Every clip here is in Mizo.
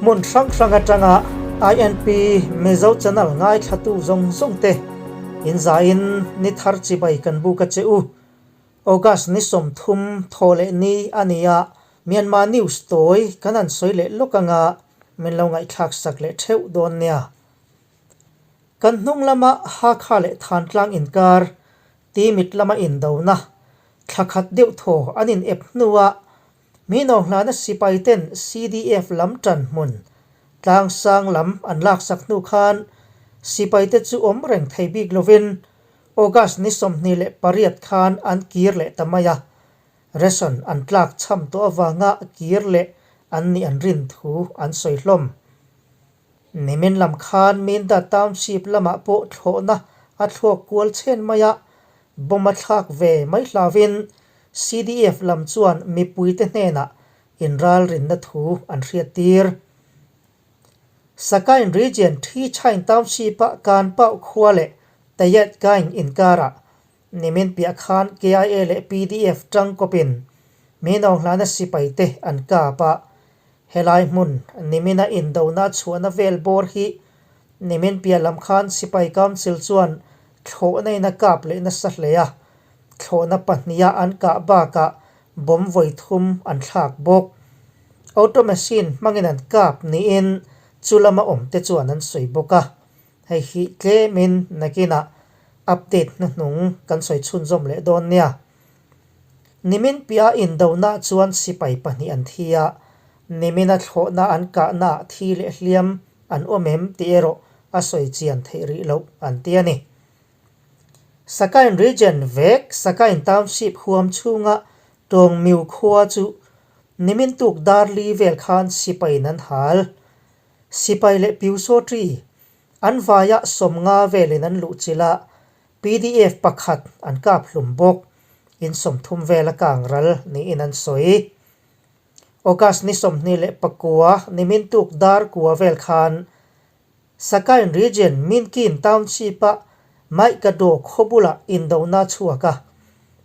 Hmun hrang hrang atanga INP Mizo Channel ngaithlatu zawng zawng te in zaiin ni thar chibai kan buk a che u. August ni 30 thaw leh ni a ni a, Myanmar News tawi kan han sawi leh lawk anga min lo ngaihthlak sak leh theuh dawn nia. Kan hnung lama Hakha leh Thantlang inkar Timit lama indona thla khat deuh thaw an in ep hnuah Minawnghlana sipai ten CDF lam tan hmun tlangsang lam an laksak hnu khan sipai te chu awm reng thei bik lovin August ni 28 khan an kir leh ta mai a, ration an tlak chham tawh avanga kir leh an nih an rin thu an sawi hlawm. Nimin lam khan Minda Township lamah pawh thlawhna a thluak kual chhen mai a, bomb a thlak ve mai hlauvin CDF lam chuan mipuite hnenah inralrinna thu an hriattir. Sakain Region Thi Chain Township-a Kanpauh khua leh Tayet Gaing inkarah nimin piah khan KIA leh PDF tangkawpin Minawnghlana sipaite an kap a, Helai hmun nimina indona chhuahna vel bawr hi nimin piah lam khan Sipai Council chuan thlawhna in a kap leh nasa hle a, thlawhna pahniha an kah bakah bomb vawi thum an thlak bawk. Auto machine hmangin an kap niin chu lama awmte chuan an sawi bawk a, hei hi tlemin nakinah update hnuhnung kan sawi chhunzawm leh dawn nia. Nimin piah indona chuan sipai pahnih an thi a, nimina thlawhna an kahna ah thi leh hliam an awm em tih erawh a sawi chian theih rih loh an ti a ni. Sakain Region vek Sakain Township huam chhunga Tawngmiu khua chu nimin tuk dar li vel khan sipaiin an hal. Sipai leh Piusawṭi an vaiah 50 velin an luhchilh a, Pdf pakhat an kap hlum bawk. In 30 vel a kang ral niin an sawi. August ni 29 nimin tuk dar kua vel khan Sakain Region Minkin Township-a Maikado khaw bulah indona chhuak a,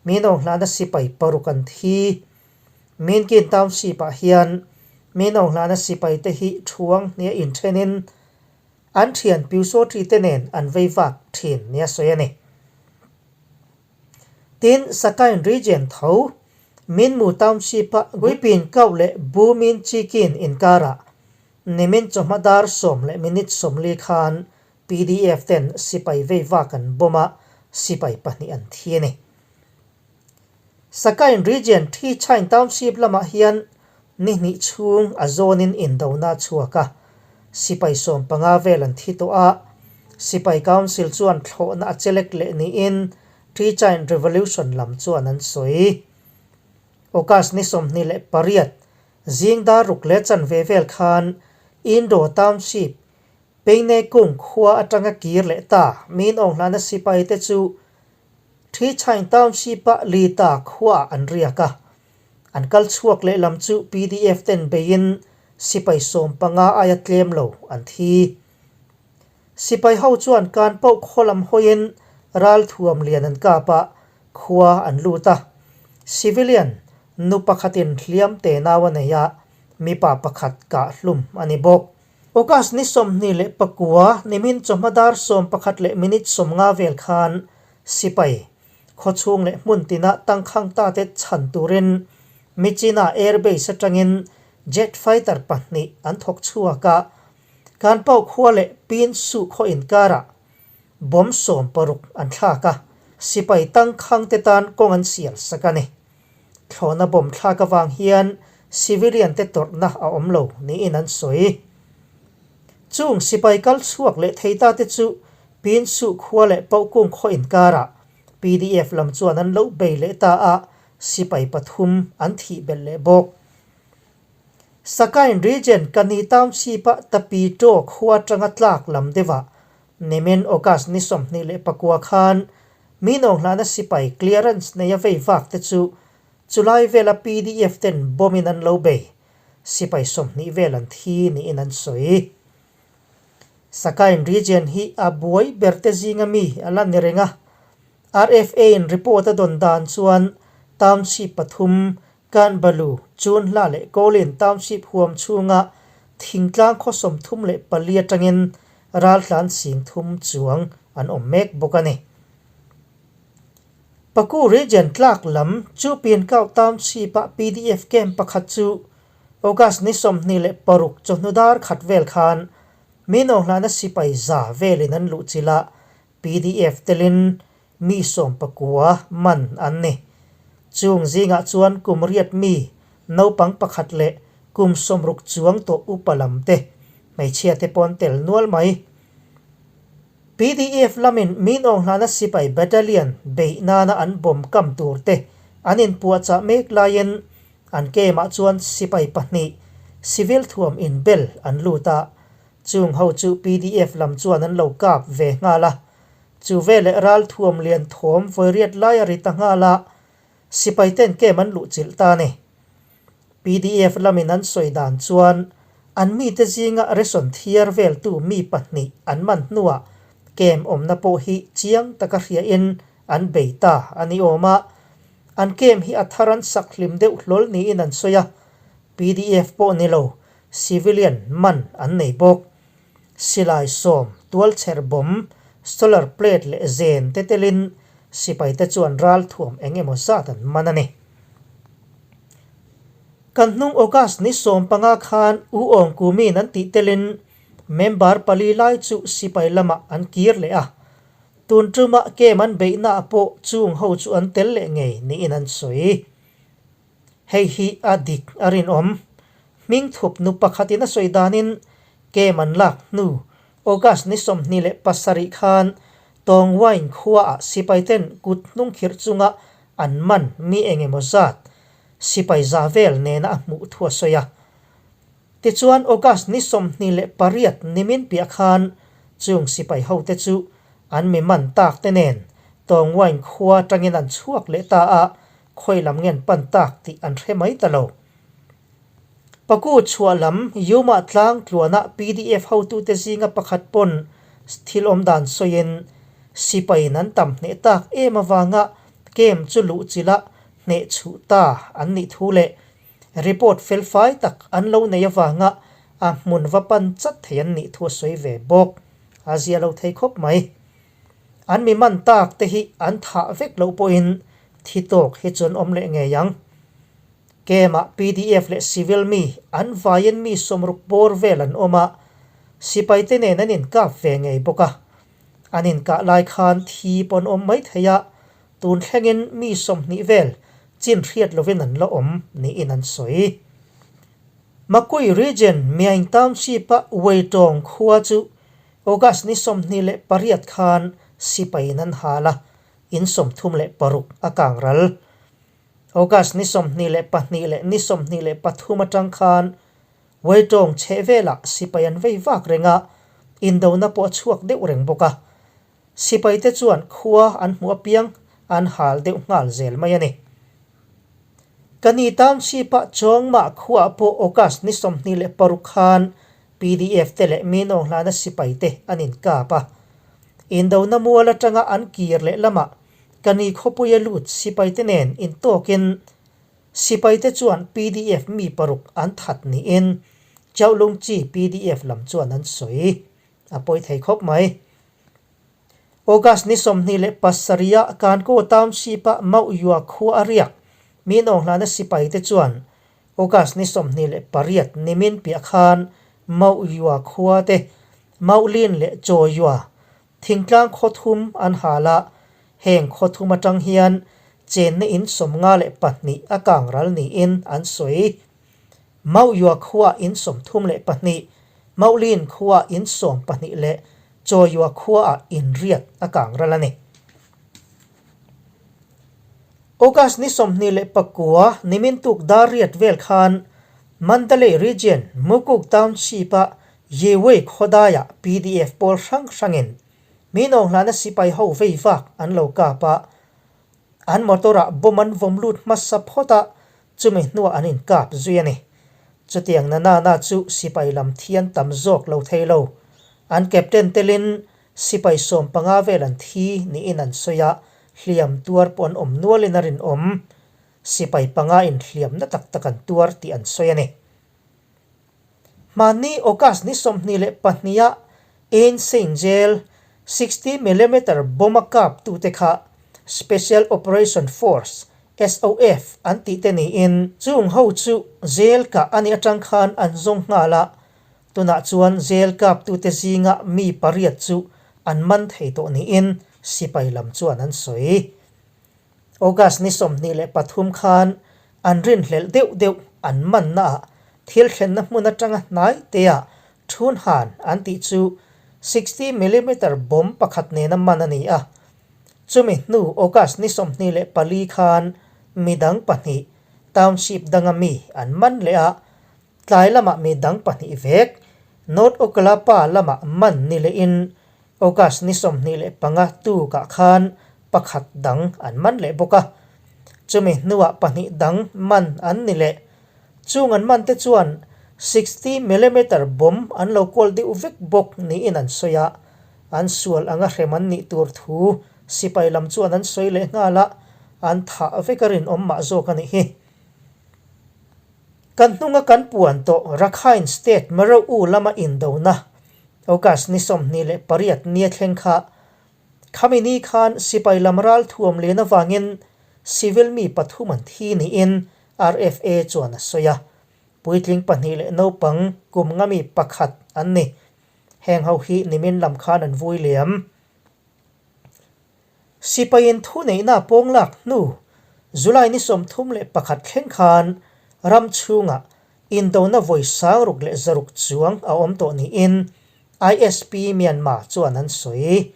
Minawnghlana sipai paruk an thi. Minkin Township-ah hian Minawnghlana sipaite hi thuang hnia inthenin An thian Piusawṭi te nen an vei vak thin nia sawi a ni. Tin, Sakain Region tho Minmu Township-a Guipin Kau leh Bumin Chikin inkarah nimin chawhma dar 10 leh minute 40 khan PDF ten sipai vei vak an bomb a, sipai pahnih an thi a ni. Sakain Region Thi Chain Township lamah hian ni hnih chhung a zawnin indona a chhuak a, sipai 15 vel an thi tawh a, Sipai Council chuan thlawhna a chelek leh niin Thi Chain Revolution lam chuan an sawi. August ni 28 zing dar ruk leh chanve vel khan Indo Township Peine Kung khua atanga kir leh ta Min Aung Hlana sipaite chu Thi Chain Township-a Lita khuaah an riak a, an kal chhuak lehlam chu PDF ten beiin sipai 15 aia tlem lo an thi. Sipai ho chuan kan poh khaw lam hawiin ralthuam lian an kap a, khua an lut a. Civilian nu pakhatin hliam te nau a nei a, mipa pakhat kah hlum a ni bawk. August ni 29 nimin chawhma dar 11 leh minute 50 vel khan sipai khawchhung leh hmun tina tangkhang ta te chhan turin Myitkyina Air Base atangin jet fighter pahnih an thawk chhuak a, Kanpau khua leh Pin Su khaw inkarah bomb 60 an thlak a, sipai tangkhang te tan kawng an sial sak a ni. Thlawhna bomb thlak avang hian civilian te tawrhna a awm lo niin an sawi. Chung sipai kal chhuak leh thei ta te chu Pinsu khua leh Pohkung khaw inkarah PDF lam chuan an lo bei leh ta a, sipai pathum an thih belh leh bawk. Sakain Region Kani Township-a Tapi Ṭaw khua atanga tlak lam deuhah nimin August ni 29 khan Minawnghlana sipai clearance neia vei vak te chu chulai vela PDF ten bomb in an lo bei. Sipai 20 vel an thi niin an sawi. Sakain Region hi a buai ber te zinga mi a la ni reng a. RFA in report a dawn dan chuan township pathum Kanbalu, Chunhla leh Kawlin township huam chhunga Thingtlang khaw 34 atangin raltlan 3000 chuang an awm mek bawk a ni. Paku Region tlak lam chu Pinkau Township-a pdf camp pakhat chu August ni 26 chawhnu dar khat vel khan Minawnghlana sipai za velin an luhchilh a, Pdf telin mi 19 man an ni. Chung zingah chuan kum riat mi naupang pakhat leh kum 60 chuang tawh upa lam te, hmeichhia te pawh an tel nual mai. Pdf lamin min awnghlana sipai battalion beih nana an bawm kam tur te an inpuahchah mek laiin an camp-ah chuan sipai pahnih civil thuam inbel an lut a, Chung ho chu pdf lam chuan an lo kap ve nghal a, chu veleh ral thuam lian thawm vawiriat lai a ri ta nghal a, sipai ten kem an luh chilh ta a ni. Pdf lamin an sawi dan chuan an mite zinga ration thiar veltu mi pahnih an man hnuah kem awmna pawh hi chiang taka hriain an bei ta a ni awm a, an kem hi a thar an sak hlim deuh hlawl niin an sawi a, Pdf pawh ni lo, civilian man an nei bawk. Silai sawm, tualchher bomb, solar plate leh zen te telin sipaite chuan ralthuam eng emaw zat an man a ni. Kan hnung August ni 15 khan U Aung Kumin an tih telin member pali lai chu sipai lamah an kir leh a. Tun tumah camp an beihnaah pawh chung ho chu an tel leh ngei niin an sawi. Hei hi a dik a rinawm. Hming thup nu pakhatin a sawi danin camp an lak hnu August ni 27 khan Tawngwain khuaah sipaiten kut hnung khirh chunga an man mi eng emaw zat sipai za vel nena a hmuh thu a sawi a. Tichuan August ni 28 nimin piah khan chung sipai hote chu an mi man tak te nen Tawngwain khua atangin an chhuak leh ta a, khawi lam ngen pan tak tih an hre mai ta lo. Paku chhuah lam Yuma tlang tluana pdf hotute zinga pakhat pawn thil awm dan sawiin sipaiin an tam hneh tak em avanga camp chu luh chilh a hneh chhuh ta an nih thu leh Report felfai tak an lo nei avanga a hmun va pan chat thei an nih thu a sawi ve bawk. A zia lo thei khawp mai. An mi man tak te hi an thah vek loh pawhin thi tawk hi chu an awm leh ngei ang. Camp-ah pdf leh civil mi an vaiin mi 60 bawr vel an awm a, sipaite nen an inkap ve ngei bawk a. An inkah lai khan thi pawh an awm mai thei a, Tun thlengin mi 20 vel chin hriat lovin an la awm niin an sawi. Makui Region Myaing Township-a Weitawng khua chu August ni 28 khan sipaiin an hal a, in 36 a kang ral. August ni 22 leh ni 23 atang khan Weitawng chhehvelah sipai an vei vak reng a, indona pawh a chhuak deuh reng bawk a. Sipaite chuan khua an hmuh apiang an hal deuh nghal zel mai a ni. Ka ni Township-ah Chawngmah khuaah pawh August ni 26 khan pdf te leh Minawnghlana sipaite an inkap a. Indona mual atanga an kir leh lamah ka ni khawpuia lut sipaite nen intawkin sipaite chuan pdf mi paruk an that niin Chaulungchi pdf lam chuan an sawi. A pawi thei khawp mai. August ni 27-ah Kankaw Township-a Mauhyua khua a riak min awnghlana sipaite chuan August ni 28 nimin piah khan Mauhyua khua te Mauhlin leh Chawyua thingtlang khaw thum an hal a, heng khaw thum atang hian chenna in 52 a kang ral niin an sawi. Mauhyua khuaah in 32, Mauhlin khuaah in 12 leh Chawyua khuaah in riat a kang ral a ni. August ni 29 nimin tuk dar riat vel khan Mandalay Region Mukuk Township-a Yewei khawdaiah pdf pawl hrang hrangin Minawnghlana sipai ho vei vak an lo kap a, An motor-ah bomb an vawm lut hmasa phawt a, chumi hnuah an inkap zui a ni. Chutiang na na na chu sipai lam thi an tam zawk lo thei lo. An captain telin sipai 15 vel an thi niin an sawi a, hliam tuar pawh an awm nualin a rinawm. Sipai panga in hliamna tak tak an tuar tih an sawi a ni. Hmanni August ni 22 ah Ein Sein Jail 60 millimeter bomb a kap tute kha Special Operation Force, SOF, an tih te niin chung ho chu jail kah a nih atang khan an zawng nghal a, tunah chuan jail kap tute zinga mi pariat chu an man thei tawh niin sipai lam chuan an sawi. August ni 23 khan an rinhlelh deuh deuh an manna ah thil thlenna hmun atanga hnai te ah Thun Han an tih chu 60 millimeter bomb pakhat nena man a ni a. Chumi hnu August ni 24 khan midang pahnih township danga mi an man leh a, tlai lamah mi dang pahnih vek North Okkalapa lamah man ni lehin August ni 25 tukah khan pakhat dang an man leh bawk a. Chumi hnuah pahnih dang man an ni leh. Chung an man te chuan 60 millimeter bomb an lo kawl deuh vek bawk niin an sawi a. An sual anga hrem an nih tur thu sipai lam chuan an sawi leh nghal a, an thah vek a rinawm mah zawk a nih hi. Kan hnunga kan puan tawh Rakhine State Maraw-u lama indona August ni 28 nia thleng kha khami ni khan sipai lam ral thuam len avangin civil mi pathum an thi niin RFA chuan a sawi a. Puitling pahnih leh naupang kum nga mi pakhat an ni. Heng ho hi nimin lam khan an vui liam. Sipaiin thuneihna pawng lak hnu July ni 31 thleng khan ram chhungah Indona vawi 600 chuang a awm tawh niin ISP Myanmar chuan an sawi.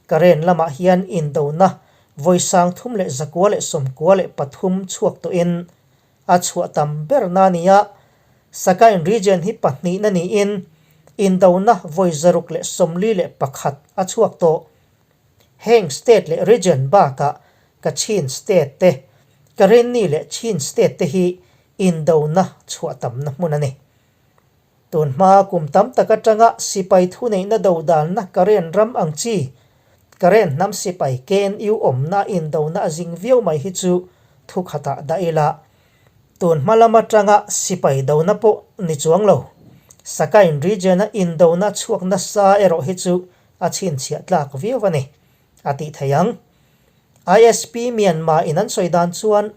Karen lamah hian indona vawi 3193 chhuak tawhin a chhuah tam berna a ni a, Sagaing region hi pahnihna niin indona vawi 641 a chhuak tawh. Heng state leh region bakah Kachin state te, Karenni leh Chin state te hi indona chhuah tamna hmun a ni. Tun hma kum tam tak atanga sipai thuneihna dodalna Karen ram ang chi, Karen hnam sipai KNU awmna indona a zing viau mai hi chu thu khatah dah ila, tun hma lam atanga sipai dona pawh ni chuang lo. Sakain region-a indona chhuak nasa erawh hi chu a chhinchhiah tlak viau a ni, a tih thei ang. ISP Myanmar in an sawi dan chuan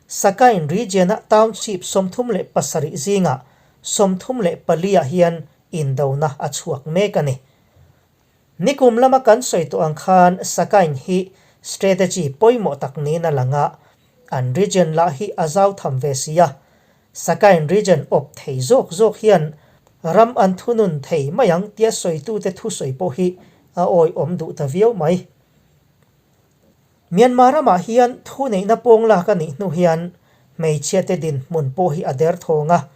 Sakain region-a township 37 zingah 34 ah hian indona a chhuak mek a ni. Nikum lama kan sawi tawh ang khan Sakain hi strategy pawimawh tak niin a lang a, an region lah hi a zau tham ve si a. Sakain region awp thei zawk zawk hian ram an thunun thei mai ang tia sawitute thusawi pawh hi a awihawm duh ta viau mai. Myanmar ramah hian thuneihna pawng lak a nih hnu hian hmeichhiate dinhmun pawh hi a der thawng a,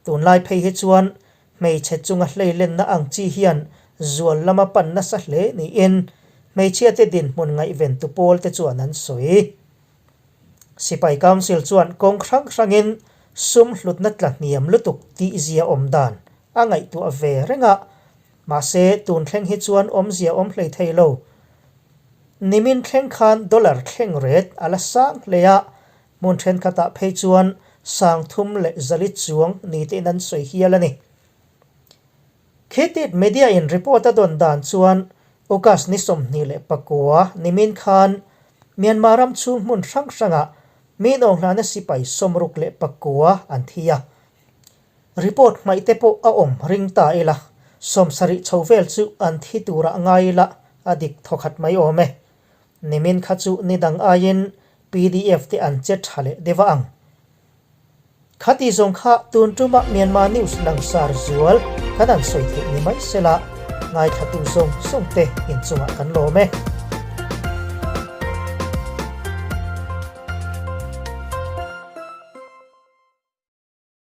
tunlai phei hi chuan hmeichhe chunga hleilenna ang chi hian zual lama pan nasa hle niin hmeichhiate dinhmun ngaihventu pawlte chuan an sawi. Sipai Council chuan kawng hrang hrangin sum hlutna tla hniam lutuk tihzia awm dan a ngaihtuah ve reng a, mahse tun thleng hi chuan awmzia awm hlei thei lo. Nimin thleng khan dollar thleng ret a la sang hle a, hmun thenkhatah phei chuan sang thum leh zali chuang ni tein an sawi hial a ni. Khitit media in report a dawn dan chuan August ni 29 nimin khan Myanmar ram chhung hmun hrang hrangah mi nawnghlana sipai 69 an thi a. Report hmaih te pawh a awm ring ta ila, 70 chho vel chu an thi turah ngai ila a dik thawkhat mai awm e. Nimin kha chu ni dang aiin PDF te an che tha leh deuh a ang. Khati zawng kha tun tuma Myanmar News langsar zual kan han sawi theih ni mai sela, ngaithlatu zawng zawng te inchungah kan lawm e.